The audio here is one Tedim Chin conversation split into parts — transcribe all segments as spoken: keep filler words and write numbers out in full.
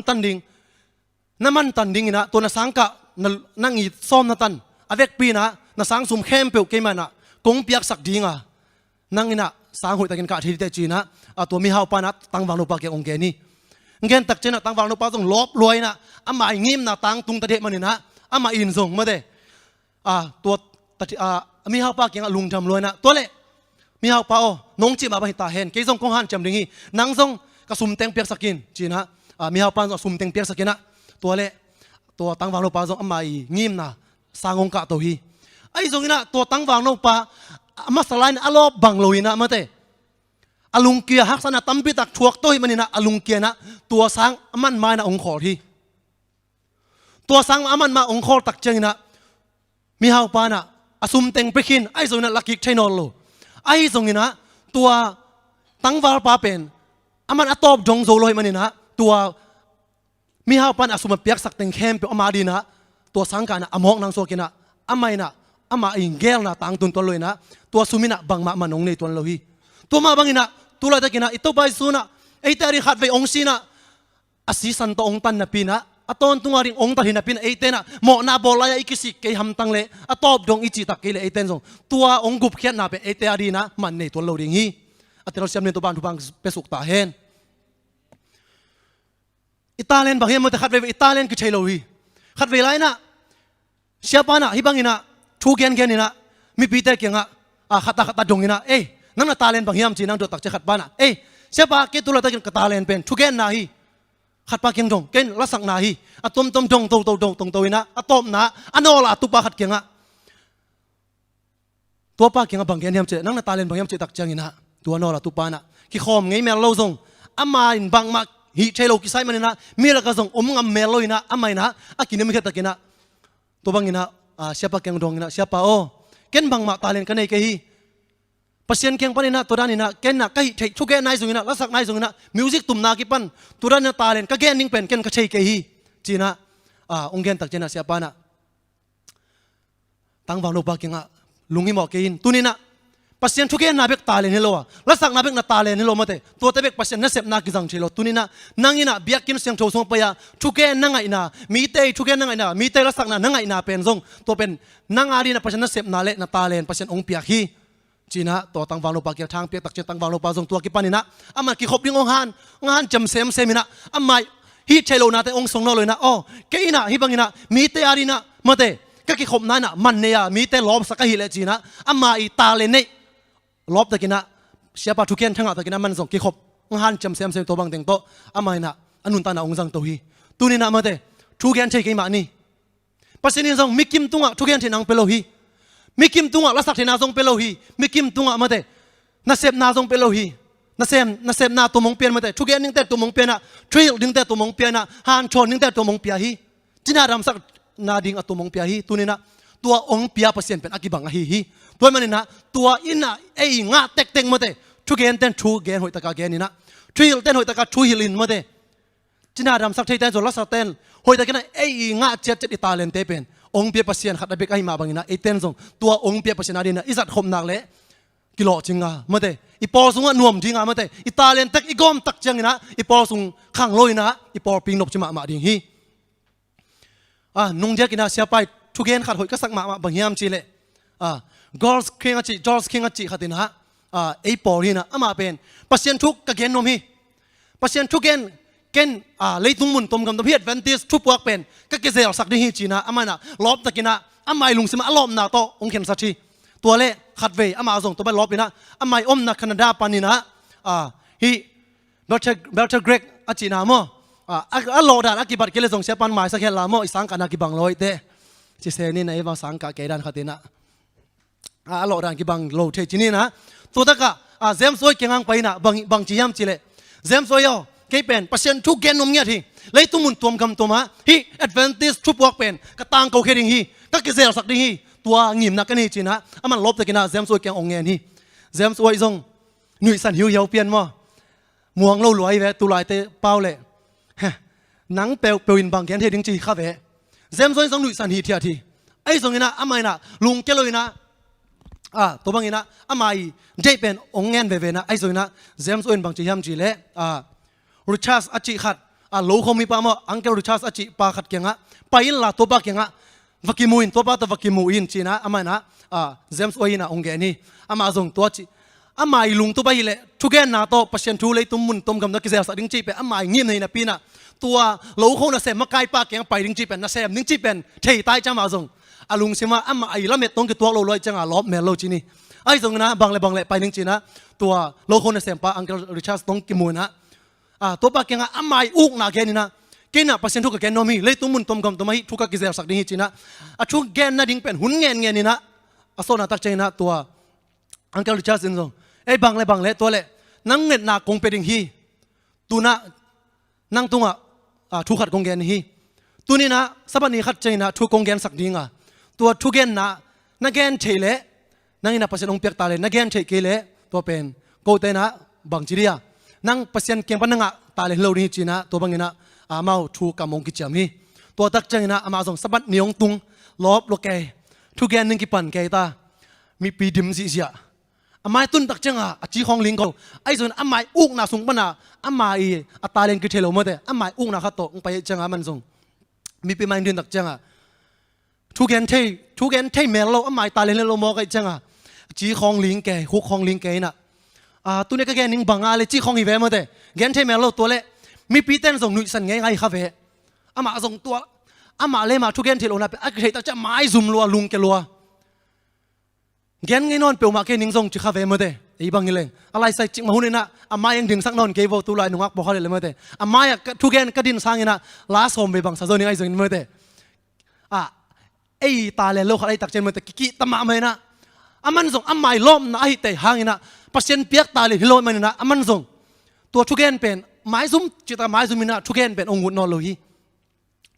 tan ding, na man tan ding inah, tua na sangkah, na, nang i sawm na tan a vekpi inah, na sang sum khempeuh keimah inah kong piaksak ding a, nang inah sang hoihtakin kah thei dih teh ci inah, a tua mihaupa inah tangvalno pa kiang hong gen hi. Hong gen tak ciangin ah tangvalno pa zong lawp lua inah, amah i ngimna tangtung ta deuh man inah, amah in zong mate, a tua, ta, a mihaupa kiangah lungdam lua inah, tua leh mihaupa aw, nong cih mah bang hi ta hen, kei zong kong hanciam ding hi, nang zong ka sum teng piaksak in ci inah, a mihaupa in zong a sum teng piaksak inah, tua leh tua tangvalno pa zong amah i ngimna sang hong kahto hi. Ahi zong inah tua tangvalno pa a masa lai inah a lawp bang lo inah mate, a lungkia, haksatna tampi tak thuak to hi man inah a lungkia inah, tua sang a man ma inah hong khawl hi. Tua sang a man ma hong khawl tak ciang inah mihaupa inah a sum teng pia khin, ahi zong inah la kik thei nawn lo. Ahi zong inah tua tangvalpa pen a man a tawp dong zo lo hi man inah, tua mihaupa in a sum a piaksak teng khempeuh ama ading inah, tua sangkah inah a mawk nang suak inah, amah inah, amah i gelna tangtun tuan lo inah, tua sum inah bangmah man hong nei tuan lo hi. Tua mah bang inah tu laitak inah i Topa Jesu inah eite ading khatvei hong si inah, a sisan tawh hong tan napi inah, a tawntung ading hong tan hi napi inah, eite inah mawhna bawl lai-ah i kisik kei hamtang leh, a tawp dong i cih tak kei leh, eite in zong tua hong gupkhiatna pen eite ading inah man nei tuan lo ding hi. A telsiam nin tua bang thupha hong pia suk ta hen. I talent bang hiam mate, khatvei i talent kithei lo hi. Khatvei lai inah siapa inah hih bang inah thu gengen inah mipite kiangah, a, khat a khat a dong inah, ei, nang na talent bang hiam ci inah hong dot tak ciang khatpa inah, ei, siapa, kei tu laitakin ka talent pen thugenna hi. Khatpa kiang dong, kei in lasakna hi. A tuamtuam dong toto dong toto inah, a tawpna a nawla a tupa khat kiangah, tuapa kiangah bang gen hiam cih leh, nang na talent bang hiam cih tak ciang inah, tua nawla tupa inah kikhawm ngei mel lo zong, amah in bangmah hih thei lo kisai man inah, mi lakah zong om ngam mel lo inah, amah inah a kinemkhiat tak inah, tua bang inah, a, siapa kiang dong inah, siapa aw, ken bangmah talent ka nei kei hi. Pasian kiang pan inah tua dan inah ken inah ka hih theih, thugenna ahi zong inah, lasakna ahi zong inah, music tumna kipan tua dan inah talent ka gen ding pen ken ka thei kei hi ci inah, a, hong gen tak ciang inah siapa inah tangvalno pa kiangah, lunghimawh kei in, tuni inah Pasian thugenna bek talent hi lo a, lasakna bek na talent hi lo mate, tuate bek Pasian nasepna kizang thei lo. Tuni inah nang inah biakinn siangtho sungah pai-a thugen na ngaihna, mite thugen na ngaihna, mite lasakna na ngaihna pen zong, tua pen nang ading inah Pasian nasepna leh na talent Pasian hong piak hi ci inah tua tangvalno pa kiang thang piak tak ciang tangvalno pa zong tua kipan inah amah kikhop ding hong han, hong hanciam semsem inah, amah hih theih lohnate hong song nawn lo inah, aw, kei inah hih bang inah mite ading inah mate, ka kikhopna inah man nei a, mite lawpsak ka hih leh ci inah, amah i talent neih lawp tak inah, siapa thugen thangah tak inah, amah in zong kikhop hong hanciam semsem, tua bang teng tawh amah inah a nuntakna hong zangto hi. Tuni inah mate, thugen thei kei mah ni. Pasian in zong mikim tungah thugen theihna hong pia lo hi. Mikim tungah lasak theihna zong pia lo hi. Mikim tungah mate, nasepna zong pia lo hi. Nasem, nasepna tuam hong pia mate, thugen dingte tuam hong pia inah, thuhilh dingte tuam hong pia inah, hanthawn dingte tuam hong pia hi. Cina damsakna ding a tuam hong pia hi. Tuni inah tua hong pia Pasian pen a kibang ahi hi. Tua ahih man inah tua inah ei ngah tektek mate, thugente in thugen hoihtakah gen inah, thuhilhte in hoihtakah thuhilh in mate, cina damsak theite in zong, lasakte in hoihtak inah ei i ngah ciatciat i talente pen hong pia Pasian khat a bek ahih mah bang inah, eite in zong tua hong pia Pasian ading inah i zatkhop nak leh kilawhcing a mate, i pawl sungah nuam ding a mate, i talent tek i gawm tak ciang inah i pawl sung khang lo inah i pawlpi nop ci mahmah ding hi. A, nung diak inah siapa i thugen khat hoih ka sak mahmah bang hiam cih leh, a, George King a cih, George King a cih khat inah, a, ei pawl hi inah, amah pen Pasian thu ka gen nuam hi. Pasian thugen ken, a, leitung mun tuamgam tuam hih Adventist thupuak pen ka kizelsak ding hi ci inah, amah inah lawp tak inah, amah i lungsimah a lawpna tawh hong khensat hi. Tua leh khatvei amah zong tua bang lawp inah, amah i omna Canada pan inah, a, hih Belter, Belter Greg a cihna maw, a, a, a lawh dan a kibat kei leh zong siapa in maisak hen la maw, i sangkahna kibang lo hi teh. Ci se ni na, ei bang sangkah kei dan khat inah, a, a lawh dan kibang lo thei ci ni inah. Tua takah, a, James Ooi kiangah pai inah bang, bang ci hiam cih leh, James Ooi aw, kei pen Pasian thu gen nuam ngiat hi. Leitung mun tuamgam tuamah hih Adventist thupuak pen ka tangko khia ding hi, ka kizelsak ding hi, tua ngimna ka nei ci inah, amah in lawp tak inah James Ooi kiang hong ngen hi. James Ooi zong nuihsan hiuhiau pian maw. Muang lo lua hi ve, tu laite pau leh. Heh, nang peuhpeuh in bang gen thei ding ci hi kha ve. James Ooi zong nuihsan hithiat hi. Ahi zong inah amah inah lungkia lo inah, a, tua bang inah amah i deih pen hong ngen veve inah, ahi zong inah James Ooi in bang ci hiam cih leh, a, Richards a cih khat, a lo kho mipa maw, Uncle Richard a cih pa khat kiangah pai inla, tuapa kiangah va kimu in, tuapa tawh va kimu in ci-in ah, amah in ah, a, James Uai in ah hong gen hi. Amah zong tua ci, amah i lungtup ahih leh thugenna tawh Pasian thu leitung mun tuamgam tawh kizelsak ding cih pen amah i ngimna hi napi-in ah, tua lo kho nasem makaipa kiangah pai ding cih pen, nasem ding cih pen thei ta ahih ciang amah zong a lungsim ah amah i lamet tawh kituak lo lua ahih ciangah lawp mel lo ci ni. Ahi zongin ah bang le bang le pai ding ci-in ah, tua lo kho nasempa Uncle Richard tawh kimu in ah, a, tuapa kiangah amah i ukna gen in ah, kei in ah Pasian thu ka gen nuam hi, leitung mun tuamgam tuam ah hih thu ka kizelsak ding hi ci-in ah, a thu genna ding pen hun ngen ngen in ah, a sawtna tak ciangin ah tua Uncle Richard in zong, ei, bang le bang le, tua leh nang ngetna kong pia ding hi. Tu-in ah nang tungah, a, thu khat kong gen hi. Tuni-in ah Sabbath ni khat ciangin ah thu kong gensak ding a, tua thugenna na gen theih leh, nang in ah Pasian hong piak talent na gen theih kei leh, tua pen kote in ah bang ci ding a, nang Pasian kiang pan na ngah talent hi lo ding hi ci-in ah, tua bangin ah amau thu kam hong kiciam hi. Tua tak ciangin ah amah zong Sabbath ni hong tung, lawp lua kei, thugen ding kipan kei ta, mipi dim zihziah. A mai tun tak ciangah a ci khawng ling ko. Ahi zongin amah i ukna sung pan ah, amah i a talent kithei lo mawte, amah i ukna khat tawh hong pai ahih ciangah aman zong mipi mai hong din tak ciangah, thu gen thei, thu gen thei mel lo, amah i talent hi lo mawk ahih ciangah, ci khawng ling kei, khuk khawng ling kei in ah, a, tuni ka gen ding bang a leh ci khawng hi ve mawte, gen thei mel lo, tua leh mipite in zong nuihsan ngeingai kha ve. Amah zong tua, amah le amah thu gen theih lohna pen a kitheih tak ciang maizum lua, lungkia lua. Gen ngei nawn peuhmah kei ning zong ci kha ve mawte. Ei bang hi leng, a laisai cikmah hun in ah a mai-ah dingsak nawn kei vo, tulai nungak pawlkhat hi leh mawte. A mai-ah ka thugen ka din sangin ah la sawm vei bang sa zo ning ahi zongin mawte. A, ei talent lo khat ahih tak ciang mawte, kikih ta mahmah in ah, aman zong amah i lawpna ahih theih hangin ah, Pasian piak talent hi lo ahih manin ah aman zong tua thugen pen maizum, cih tak maizum in ah thugen pen hong ut nawn lo hi.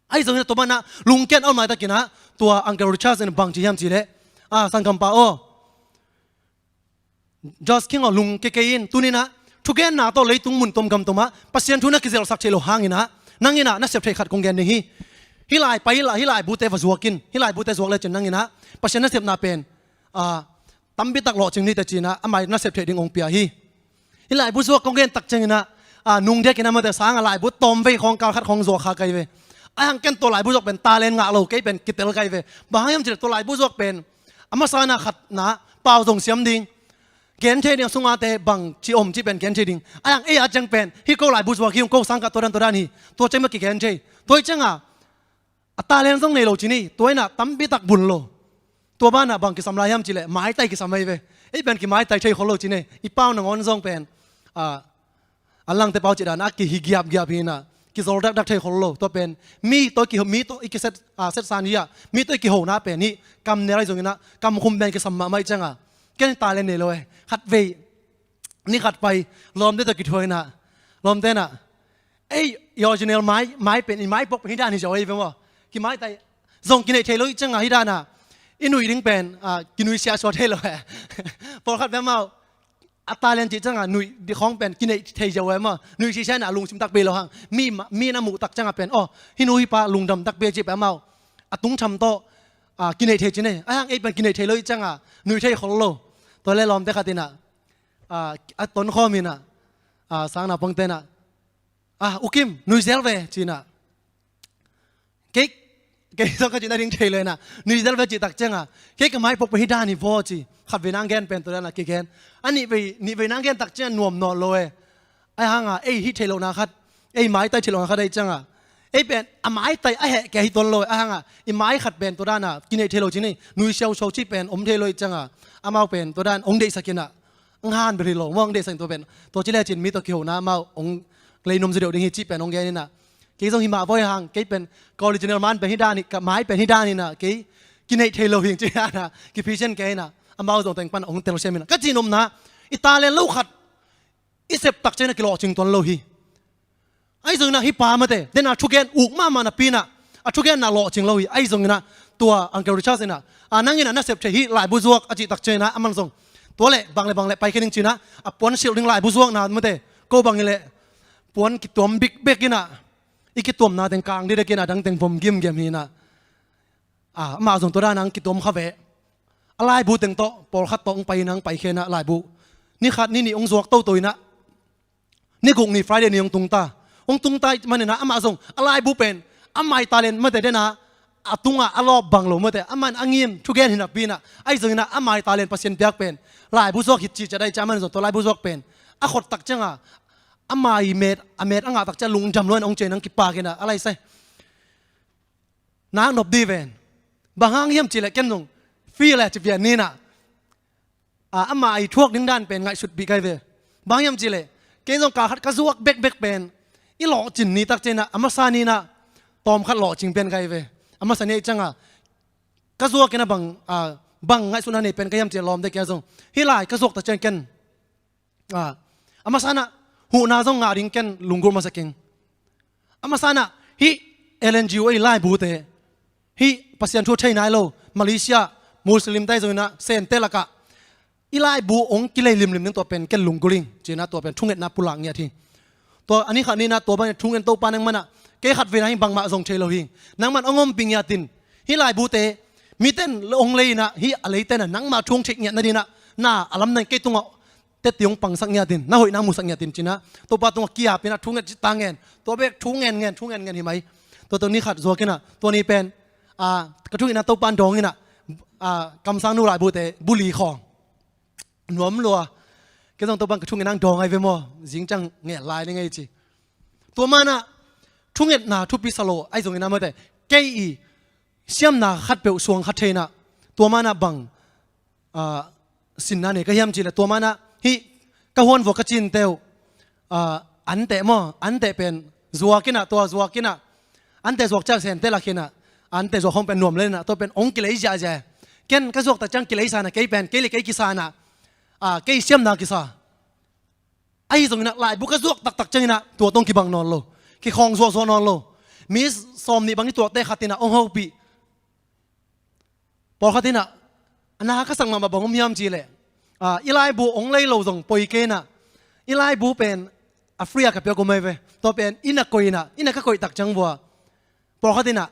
Ahi zongin ah tua bangin ah lungkiat a om laitakin ah, tua Uncle Richard in bang ci hiam cih leh, a, sanggampa aw, George King aw, lungkia kei in, tuni-in ah thugenna tawh leitung mun tuamgam tuam ah Pasian thu na kizelsak theih loh hangin ah, nang in ah na sep theih khat kong gen ding hi. Hih lai pai inla, hih laibute va zuak in, hih laibute zuak lecin nang in ah Pasian nasepna pen, a, tampi tak lawhcing ni teh ci-in ah, amah i nasep theih ding hong pia hi. Hih laibu zuak kong gen tak ciangin ah, a, nungdiakin ah mawte, sangah laibu tawmvei khawng, kal khat khawng zuak kha ka hi ve. Ahi hang ken tua laibu zuak pen talent ngah lo, kei pen kitel ka hi ve. Bang hang hiam cih leh tua laibu zuak pen a masa-in ah khatna pau zong siam ding, gen thei ding, a sungate bangci om cih pen gen thei ding. Ahi hang ei a ciang pen hih ko laibu zuak hi ung, ko sangkah tua dan tua dan hi, tua ciang mah kigen thei. Tua ahih ciangah a talent zong nei lo ci ni, tua in ah tampi tak bun lo. Tua banah bang kisam lai hiam cih leh maitai kisam ahi ve. Ei pen kimaitai thei khol lo ci ni. I pau nangawn zong pen, a, a langte pau cih dan a kihi giapgiap hi in ah, kizol dakdak thei khol lo. Tua pen mi tawh i kiho, mi tawh i kiset, a, setsan hi a, mi tawh i kihona pen hih kam nel ahi zongin ah, kam khum pen kisam mahmah ahih ciangah, ken talent nei lo e. Khatvei ni khat pai, lawmte tawh kithuah in ah, lawmte in ah, ei, i original mai, mai pen, i mai pok pen hih dan hi zaw ei ve maw. Kimaitai zong kineih thei lo ahih ciangah hih dan ah i nuih ding pen, a, kinuih siasua thei lo e. Pawlkhat ve maw, a talent cih ciangah nuih ding khawng pen kineih thei zaw e maw. Nuih sisia in ah lungsim takpi lo hang, mi ma, mi na muh tak ciangah pen, aw, hih nu hih pa lungdam takpi cih pen amau a tungtham tawh, a, kineih thei ci ni. Ahi hang ei pen kineih thei lo ahih ciangah nuih thei khol lo. Tua leh lawmte khat in ah, a, a tonkhawm in ah, a, sang naupangte in ah, a, U Kim, nui zel ve ci in ah, kei, kei zong ka cihna ding thei lo in ah, nui zel ve cih tak ciangah, kei ka mai pok pen hih dan hi vaw ci. Khatvei nang gen pen tua dan ah kigen. A nihvei, nihvei nang gen tak ciangah nuam nawn lo e. Ahi hangah ei hih theih lohna khat, ei maitai theih lohna khat ahih ciangah, ei pen a maitai a heh kei hi tuan lo e. Ahi hangah i mai khat pen tua dan ah kineih thei lo ci ni, nui siausiau cih pen om thei lo ahih ciangah, amau pen tua dan hong deihsak in ah, hong han bel hi lo, hong deihsak in tua pen, tua ci lecin mi tawh kihona amau hong lei nuam zaw deuh ding hi cih pen hong gen in ah, kei zong hih mah vaw hi hang, kei pen ka original man pen hih dan hi, ka mai pen hih dan hi in ah, kei kineih thei lo hi ing ci in ah, kiphisian kei in ah, amau zong teng pan hong telsiam in ah, ka cih nopna, i talent lo khat i sep tak ciangin ah kilawhcing tuan lo hi. Ahi zongin ah hih pa mate, den a thugen uk mahmah napi in ah, a thugenna lawhcing lo hi. Ahi zongin ah tua Uncle Richard in ah, a, nang in ah na sep theih hih laibu zuak a cih tak ciangin ah aman zong, tua leh bang le bang le pai khin ing ci in ah, a puan silh ding laibu zuakna mate, ko bang hi leh puan kituam bikbek in ah, i kituamna teng kang didek in ah, dang teng vom gimgiam hi in ah, a, amah zong tua dan ah hong kituam kha ve. A laibu teng tawh, pawlkhat tawh hong pai in ah, hong paikhia in ah laibu, ni khat ni nih hong zuak toto in ah, ni guk ni Friday ni hong tung ta. Hong tung tai maninah amah zong a laibu pen amah i talent mate denah a tungah a lawp bang lo mate, amah in a ngim thugen hi napi inah, ahi zonginah amah i talent Pasian piak pen laibu zuak hi ci ciat ahi ciah, amah in zong tua laibu zuak pen a khot tak cianga amah i met, a met a ngah tak ciah lungdam lo in hong cian hong kipak inah a laisai. Nak nop dih ven. Bang hang hiam cihleh ken zong feel eh ci pian ninah, a, amah i thuak ding dan pen ngaihsutpih kai ve. Bang hiam cihleh ken zong kal khat ka zuak bekbek pen i lawhcin ni tak cianah a masa ninah tawm khat lawhcing pian kai ve. A masa ni ahi cianga ka zuak inah bang, a, bang ngaihsutna nei pian kai hiam cihleh lawm dek kia zong hih lai ka zuak tak ciang ken, a, a masa inah huhna zong ngah ding ken lunggulh masa keng. A masa inah hih L N G O A laibute, hih Pasian thu thei nai lo Malaysia Muslim tai zonginah Sente lakah i laibu hong kilei limlim ding tua pen ken lunggulh ing cinah tua pen thungetna pulak ngiat hi. Tua a ni khat ninah tua bangin thungen Topa nangmanah kei khat vena hi bangmah zong thei lo hi. Nangman hong ompih ngiatin hih laibute miten hong lei inah hih a leitenah nangmah thu hong theih ngiat nadinah na a lamdang kei tungah teti hong pangsak ngiatin, na hoih nang musak ngiatin cinah Topa tungah kiap inah thunget cita ngen, tua bek thungen ngen, thungen ngen hi mai. Tua tua ni khat zuak inah tua ni pen, a, ka thungetna Topa in dawng inah, a, kamsang nu laibute buli khawng nuam lua. Kei zong Topa in ka thungetna dawng ai ve maw, zing ciang ngel lai ni ngei ci. Tua manah thungetna thupi sa lo ahi zonginah mate, kei i siamna khat peuh suang khat thei inah tua manah bang, a, sinna nei ka hiam cihleh tua manah hih ka huan vua ka cinte uh, a, anteh maw, anteh pen zuak inah, tua zuak inah anteh zuak ciang Sente lak inah anteh zuak hong pen nuam le inah tua pen hong kilei ziahziah. Ken ka zuak tak ciang kilei sa inah kei pen kei le kei kisa inah, a, kei siamna kisa. Ahi zonginah laibu ka zuak taktak cianginah tua tawh hong kibang nawn lo, kikhawng zuahzuah nawn lo. Mi sawm nih bang i tuakte khat inah hong hopih. Pawlkhat inah a na ka sak mahmah bang om hiam cihleh, a, i laibu hong lei lo zong poi kei inah i laibu pen a free a ka piak om ai ve. Tua pen i na koih inah, i na ka koih tak ciang vua pawlkhat inah,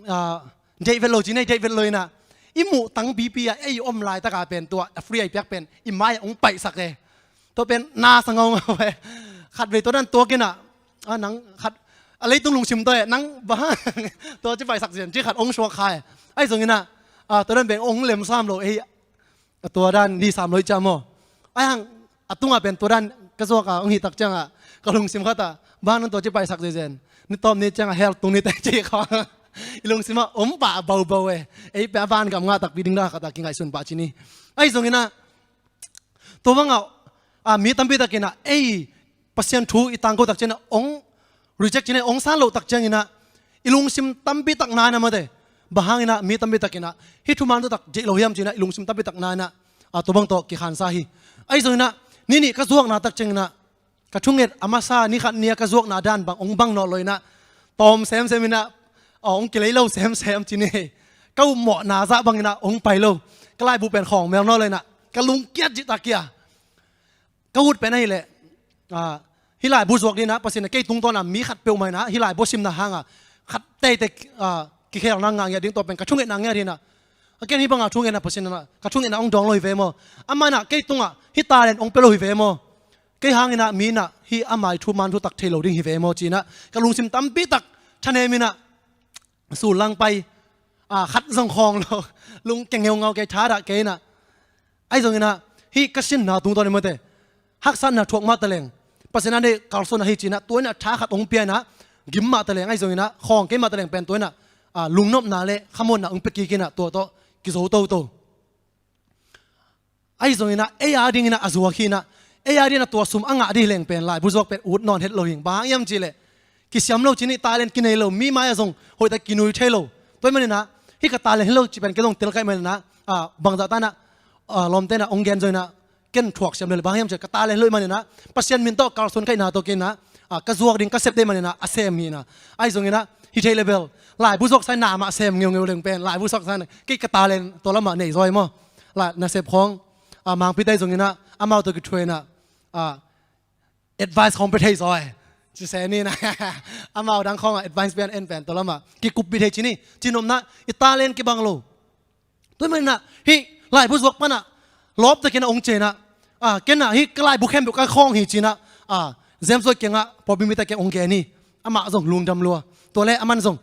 a, deih vet lo ci nei, deih vet lo inah i muh tang pipi a ei om laitaka pen tua a free a i piak pen i mai-ah hong paihsak e. Tua pen na sa ngaungau e. Khatvei tua dan tuak inah, a, nang khat a leitung lungsim tua e, nang bang tua ci paihsak zen ci khat hong suak kha e. Ahi zonginah, a, tua dan pen hong lemsam lo ei. A tua dan di sam lo i ciah maw? Ai hang a tungah pen tua dan ka zuak a hong hih tak ciangah ka lungsim khatah bang nang tua ci paihsak zezen, ni tawm ni ciangah hell tung ni teh ci kha. I lungsimah om pah a baubau e. Ei pen a vangam ngah takpi ding dan khatah kingaihsun pah ci ni. Ahi zonginah tua bangah, a, mi tampi takinah ei Pasian thu i tangko tak cianah hong reject cinah hong san loh tak cianginah i lungsim tampi tak na inah mate, bang hanginah mi tampi takinah hih thuman tua tak deih lo hiam cinah i lungsim tampi tak na inah, a, tua bang tawh kikhansa hi. Ahi zonginah ni nih ka zuakna tak cianginah ka thunget a masa ni khat ni a ka zuakna dan bang hong bang nawh lo inah tawm semsem inah, a, hong kilei lo semsem ci ni. Ka upmawhna zah banginah hong pai lo. Ka laibu pen khawng mel nawh lo inah ka lungkiat cihtak kia. Ka ut pen ahileh, a, hih laibu zuak dinah Pasian in kei tungtawnah mi khat peuhmah inah hih laibu simna hangah khat teitei, a, kikhelna ngah ngiat ding tua pen ka thungetna ngiat hinah. A ken hih bangah thungetna Pasian inah ka thungetna hong dawng lo hi ve maw? Amah inah kei tungah hih talent hong pia lo hi ve maw? Kei hanginah mi inah hih amah i thuman thutak thei lo ding hi ve maw cinah ka lungsim tampi tak thanem inah sullang pai, a, khat zong khawng lo, lungkia ngeungau kei, thadah kei inah. Ahi zonginah hih ka sinna tungtawn in mate, haksatna thuak mah taleng Pasian a deih kalsuanna hi cinah tua inah tha khat hong pia inah gim mah taleng, ahi zonginah khawng kei mah taleng pen tua inah, a, lungnopna le khamuanna hong pia kik inah tua tawh kizo toto. Ahi zonginah ei a dinginah a zuak hinah, ei a dinginah tua sum a ngah dih leng pen laibu zuak pen ut nawn het lo hing. Bang hang hiam cihleh kisiam lo ci ni, talent kinei lo, mi mai-ah zong hoihtak kinui thei lo. Tua hi maninah hih ka talent hi lo ci pen kei zong telkaih maninah, a, bangzah tanah, a, lawmte inah hong gen zo inah ken thuak siam lel. Bang hang hiam cihleh ka talent hi lo hi maninah Pasian min tawh kalsuan kaihna tawh kei inah, a, ka zuak ding ka sep dei maninah a sem hinah. Ahi zonginah hi thei le bel laibu zuak sai na mah sem ngeungeu leng pen laibu zuak sai na kei ka talent tua lamah nei zaw hi maw? Lai nasep khawng, a, mangpite zonginah amau tawh kithuah inah, a, advice khawng pia thei zaw hi. Ci se ni na. Amau dang khawngah advice pian en pen tua lamah kikuppih thei ci ni. Cinopna i talent kibang lo. Tua hi maninah hih laibu zuak panah lawptakin a hong cianah, a, ken ah hih ka laibu khempeuh ka khawng hi cinah, a, James White kiangah pawlpi mite kiang hong gen hi. Amah zong lungdam lua. Tua le aman zong,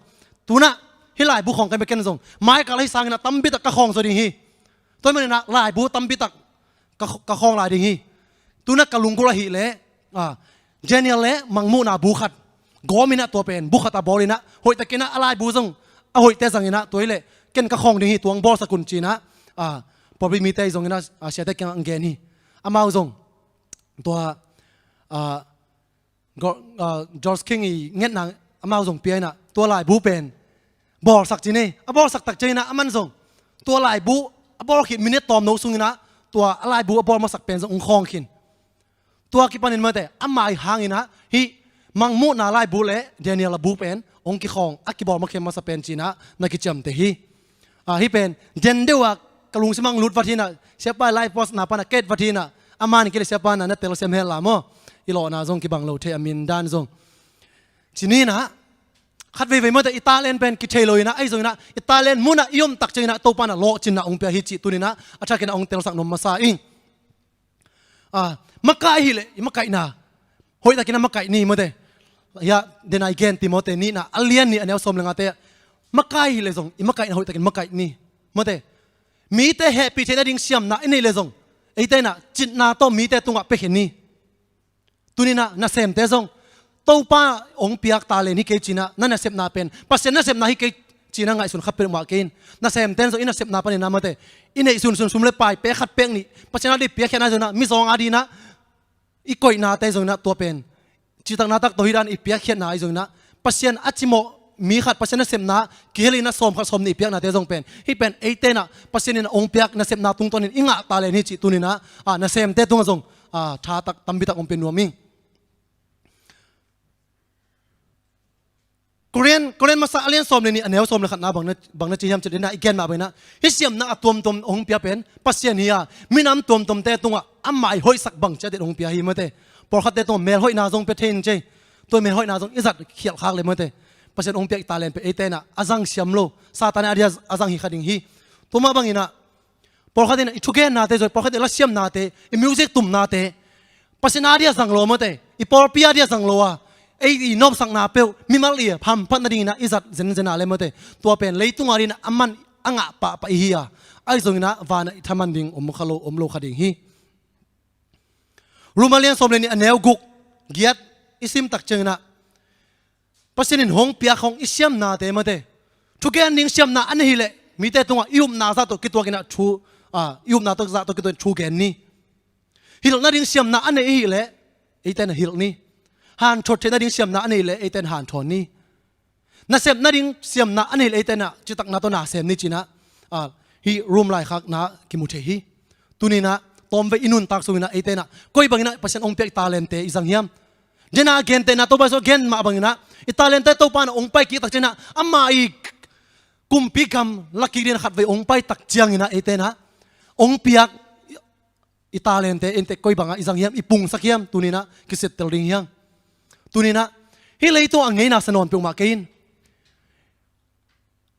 tunah hih laibu khawng ka hi mah, ken zong mai kal ahi sanginah tampi tak ka khawng zaw ding hi. Tua hi maninah laibu tampi tak ka, ka khawng lai ding hi. Tunah ka lunggulh ahih leh, ah, Daniel le Mangmuhna bu khat gawm inah, tua pen bu khat a bawl inah, hoihtakinah a laibu zong a hoihte zanginah, tua hi leh ken ka khawng ding hi, tua hong bawlsak un, ci-inah, ah, pawlpi mite zong inah, ah, siate kiangah hong gen hi. Amau zong tua, ah, Go-, ah, George King i ngetna amau zong pia inah, tua laibu pen bawlsak ci-in hi. A bawlsak tak cianginah aman zong tua laibu a bawl khit minute tawmno sunginah tua a laibu a bawl masak pen zong hong khawng khin. Tua kipanin mate, amah i hanginah hih Mangmuhna laibu le Daniel a bu pen hong kikhawng, a kibawl makhiam masa pen, ci-inah na kiciamteh hi. Ah, hih pen den deuh a ka lungsim ah hong lut vat hi inah, siapa live post na panah ka et vat hi inah, a man kei le siapa na na telsiam hen la maw. I lawhna zong kibang lo thei, a min dan zong. Ci-in inah, khat veivei mate, i talent pen kithei lo inah, ahi zonginah i talent munah i om tak cianginah Topa inah lawhcinna hong pia hi cih tuninah a thakin ah hong telsak nuam masa ing. Ah, makaih ahih leh i makaihna hoihtakinah makaih ni mate. Hiah, den a i gen Timoti nihna a lian nih a neu sawm le ngate, makaih ahih leh zong i makaihna hoihtakin makaih ni mate. Mite hehpih theih nading siamna i neih leh zong, eite inah citna tawh mite tungah piakhia ni. Tuninah nasemte zong, Topa hong piak talent hi kei ci-inah, na nasepna pen Pasian nasepna hi kei ci-inah ngaihsun kha peuhmah kei in. Nasemte in zong i nasepna paninah mate, i neih sunsun sum le pai pek khat pek nih Pasian a dih piakkhiatna ahi zonginah, mizawng a dinah i koihnate zonginah, tua pen citakna tak tawh hi dan i piakkhiatna ahi zonginah, Pasian a cimawh mi khat, Pasian nasepna kihel inah sawm khat sawm nih i piaknate zong pen, hih pen eite inah Pasian inah hong piak nasepna tungtawnin i ngah talent hi cih tuninah, ah, nasemte tungah zong, ah, tha tak tampi tak hong pia nuam ing. Korin, Korin masa a lian sawm le nih a neu sawm le khatna bang na, bang na ci hiam cih leh, i gen mah banginah hih siamna a tuamtuam hong pia pen Pasian hi a, minam tuamtuamte tungah amah i hoihsak bang ciat in hong pia hi mate. Pawlkhatte tungah melhoihna zong pia thei in ci. Tua melhoihna zong i zat khialh khak le mate, Pasian hong piak i talent pen eite inah a zang siam lo, Satan a dia a zang hi kha ding hi. Tua mah banginah pawlkhat inah i thugennate zong, pawlkhat inah lasiamnate, i music tumnate Pasian a dia zang lo mate, i pawlpi a dia zang lo a, ei i nopsakna peuh mimal i hamphat nadinginah i zat zenzen a le mate, tua pen leitung a dinah a man a ngah pahpah i hi a, ahi zonginah vanah i thaman ding om kha lo, om lo kha ding hi. Rom a lian sawm le nih a neu guk, giat i sim tak cianginah, Pasian in hong piak hong i siamnate mate, thugen ding siamna a nei hi leh mite tungah i upna zah tawh kituakinah thu, ah, i upna tawh zah tawh kituakin thu gen ni. Hilh nading siamna a nei i hih leh eite inah hilh ni. Hanthawt theih nading siamna a nei leh eite inah hanthawn ni. Nasep nading siamna a nei leh eite inah citakna tawh na sem ni ci-inah, ah, hih Rom laikhakna kimu thei hi. Tuninah tawmvei i nuntak sunginah eite inah koi banginah Pasian hong piak i talentte i zang hiam? Dena gentehna Topa Jesu a gen mah banginah i talentte Topa inah hong pai kik tak cianginah amah i kumpi gam la kik dingin khatvei hong pai tak cianginah eite inah hong piak i talentte eite koi bangah i zang hiam, i pungsak hiam, tuninah kisittel ding hi hang. Tuninah hih leitung a ngeina sa nawn peuhmah kei in.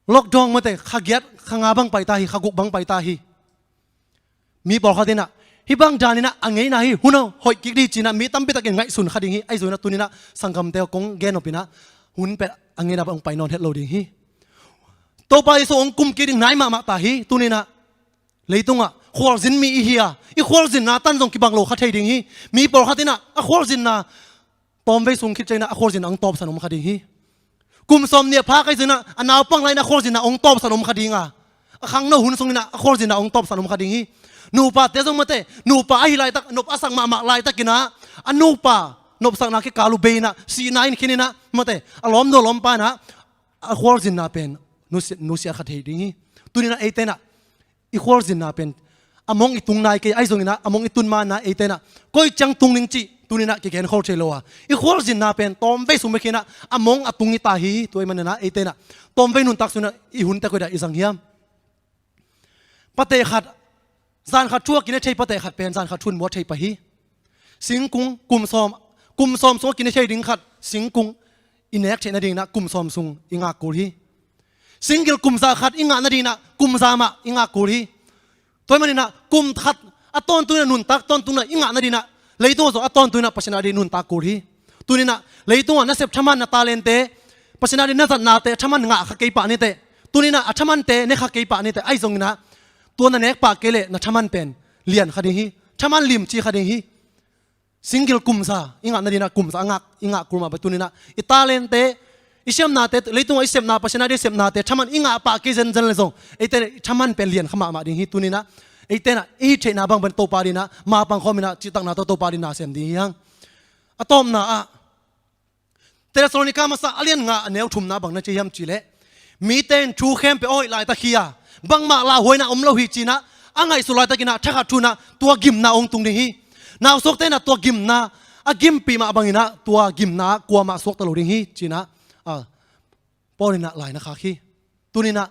Lockdown mate, kha giat kha nga bang paita hi, kha guk bang paita hi. Mi pawlkhat inah hih bang daninah a ngeina hi, hun a hoih kik dih ci-inah mi tampi takin ngaihsun kha ding hi. Ahi zonginah tuninah sanggamte kong gen nop inah hun pet a ngeina bang hong pai nawn het lo ding hi. Topa Jesu hong kum kik ding nai mahmah ta hi. Tuninah leitungah khualzin mi i hi a, i khualzinna tan zong kibang lo kha thei ding hi. Mi pawlkhat inah a khualzinna tawmvei sung khit cianginah a khualzinna hong tawpsan om kha ding hi. Kum sawm nih a phak ahi zonginah a naupang lai-inah a khualzinna hong tawpsan om kha ding a, a khangno hun sunginah a khualzinna hong tawpsan om kha ding hi. Nupate zong mate, nupa ahi laitak, nop a sak mahmah laitakinah a nupa nopsakna kikal uh bei inah sihna in khininah mate, a lawmnu lawmpa inah a khualzinna pen nusia, nusia kha thei ding hi. Tuninah eite inah i khualzinna pen a mong i tung nai kei, ahi zonginah a mong i tun manah eite inah koi ciang tung ding cih tuninah kigen khol thei lo a, i khualzinna pen tawmvei sung bek hinah a mong a tung i ta hi. Tua ahih maninah eite inah tawmvei nuntak sunginah i hunte koi dah i zang hiam? Pateh khat, zan khat thu a kine thei pateh khat pen zan khat thu in muak thei pah hi. Singkung, kum sawm, kum sawm sung a kine thei ding khat singkung i nek theih nadinginah kum sawm sung i ngak kul hi. Singgil kum za khat i ngah nadinginah kum za mah i ngak kul hi. Tua ahih maninah kum khat a tawntunginah nuntak tawntunginah i ngah nadinginah leitung ah zong a tawntunginah Pasian a ding nuntak kul hi. Tuninah leitungah na sep thaman na talente, Pasian adingin na zatnate thaman ngah kha kei pah niteh. Tuninah a thamante ne kha kei pah niteh. Ahi zonginah tua na nek pah kei leh na thaman pen lian kha ding hi. Thaman limci kha ding hi. Single kumza i ngah nadinah kumza a ngak i ngah kul mah bang tuninah i talente, i siamnate, leitungah i sepna, Pasian adingin i sepnate thaman i ngah pah kei zenzen le zong eite i thaman pen lian kha mahmah ding hi. Tuninah eite inah i hih theihna bang pen Topa adinginah mapang khawminah cihtakna tawh Topa adingin na sem ding hi hang. A tawpna ah Thessalonika masa a lian nga a neu thumna bang na ci hiam cihleh, mite in thu khempeuh a hoih laitak hi a, bangmah lauhuaina om lo hi cinah a ngaihsut laitakinah thakhat thu inah tua gimna hong tung ding hi. Nausuakte inah tua gimna a gimpih mah banginah tua gimna ah kuamah suakta lo ding hi cinah, a, Paul inah lai na khak hi. Tuninah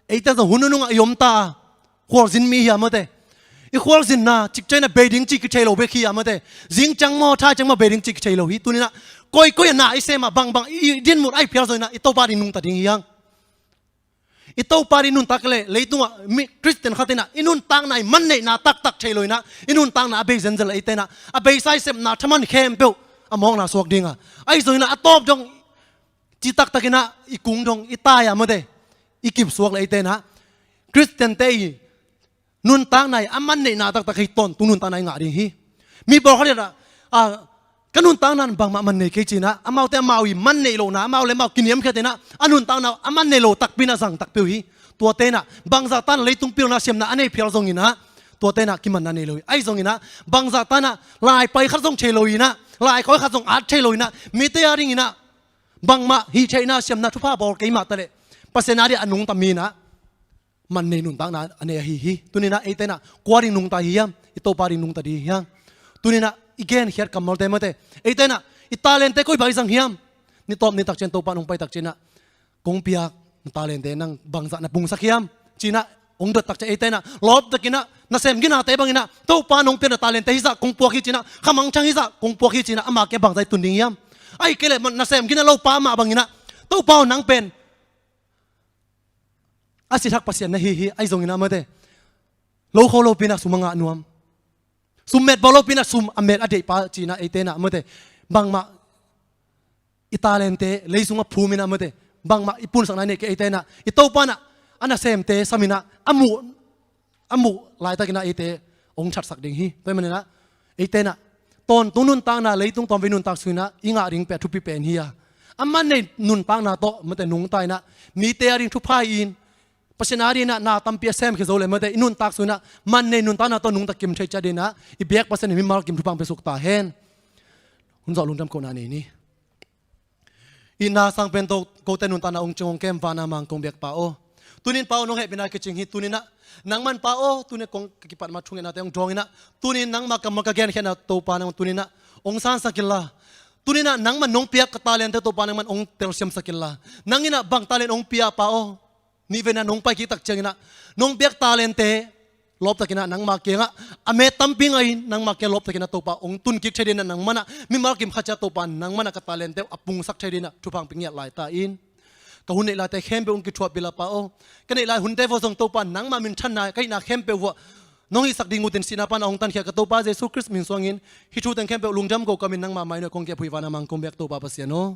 eite zong hun nunungah i om ta a, khualzin mi hi a mate. I khualzinna cikcianginah bei ding ci kithei lo bek hi a mate. Zing ciang maw, thai ciang maw bei ding ci kithei lo hi. Tuninah koikoi a na i sem a, bangbang i dinmun a i phial zonginah i Topa adingin nungta ding hi hang. I Topa adingin nuntak leh leitungah mi Khristian khat inah i nuntakna i manneihna taktak thei lo inah i nuntakna a bei zenzen leh eite inah a beisa i sepna thaman khempeuh a mawkna suak dinga, ahi zonginah a tawp dong ci taktakinah i kung dong i tai a mate, i kipsuak leh eite inah Khristiante i nuntakna i a manneihna taktak hi, tawntung nuntakna i ngah ding hi. Mi pawlkhat inah, a, ka nuntakna in bangmah man nei kei cinah amaute amau i manneih lohna, amau le amau kiniamkhiatinah a nuntakna a manneih loh takpi inah zang takpi uh hi. Tuate inah bangzah tan leitung pilna siamna a nei phial zonginah tuate inah kimanna nei lo hi. Ahi zonginah bangzah tanah lai pai khat zong thei lo inah, lai khawi khat zong at thei lo inah, mite adinginah bangmah hih theihna siamna thupha bawl kei mah taleh Pasian adingin a nungta mi inah man nei nuntakna a nei ahi hi. Tuninah eite inah kua adingin nungta hi hiam? I Topa adingin nungta ding hi hang. Tuninah i genkhiat kammalte mate, eite inah i talente koi bang i zang hiam? Ni tawp ni takciang Topa in hong pai takcianginah kong piak na talente nang bangzah na pungsak hiam? Cinah hong dot takciang eite inah lawptakinah nasem ginate banginah Topa in hong piak na talente hizah kong puak hi cinah, khamangthang hizah kong puak hi cinah ama kiang bangzah i tun ding hiam? Ahi kei leh nasem gina lopa mah banginah Topa aw nang pen a sithak Pasian na hi hi. Ahi zonginah mate, lo kho lopi inah sum a ngah nuam, sum met bawl lopi inah sum a met a deihpa cinah eite inah mate, bangmah i talente lei sungah phum inah mate, bangmah i punsakna nei kei eite inah i Topa inah a nasemte sam inah a muh, a muh laitakinah eite hong thatsak ding hi. Tua ahih maninah eite inah tawntung nuntakna, leitung tawmvei nuntak sung inah i ngah ding pen a thupi pen hi a, a man nei nuntakna tawh mate nungta inah mite ading thupha i-in Pasian adinginah na tampi a semkhia zo leh mate i nuntak sung inah man nei nuntakna tawh nungta kim thei ciat dinginah i biak Pasian in mimal kim thupha hong piasuk ta hen. Hun zawh lungdam kohna nei ni. Itna sangpen tawh kote nuntakna hong cing hong kem vana mang kong biak Pa aw, tunin Pa aw nong hehpihna kicing hi. Tuninah nangman Pa aw, tunin kong ka kipat ma thungetnate hong dawnginah tunin nangma kammal ka genkhiatna Topa nangman tuninah hong sansak inla, tuninah nangman nong piak ka talente Topa nangman hong telsiamsak inla, nang inah bang talent hong pia Pa aw, nihveina nong pai kik tak cianginah nong piak talente lawptakinah nangma kiangah a met tampi ngah in, nangma kiang lawptakinah Topa hong tun kik thei dinginah nangmanah mimal kim khat ciat Topa nangmanah ka talente uh a pungsak thei dinginah thupha hong pia ngiat lai ta in. Ka hun neih laite khempeuh hong kithuahpih inla Pa aw, ka neih lai hunte vuah zong Topa nangma minthanna ka hihna khempeuh vuah nong hihsak ding utin sihna pan a hong tankhia ka Topa Jesu Khrist min suangin hih thu teng khempeuh lungdam ko kamin nangma mai nuai kong kiap huih vana mang kong biak Topa Pasian aw.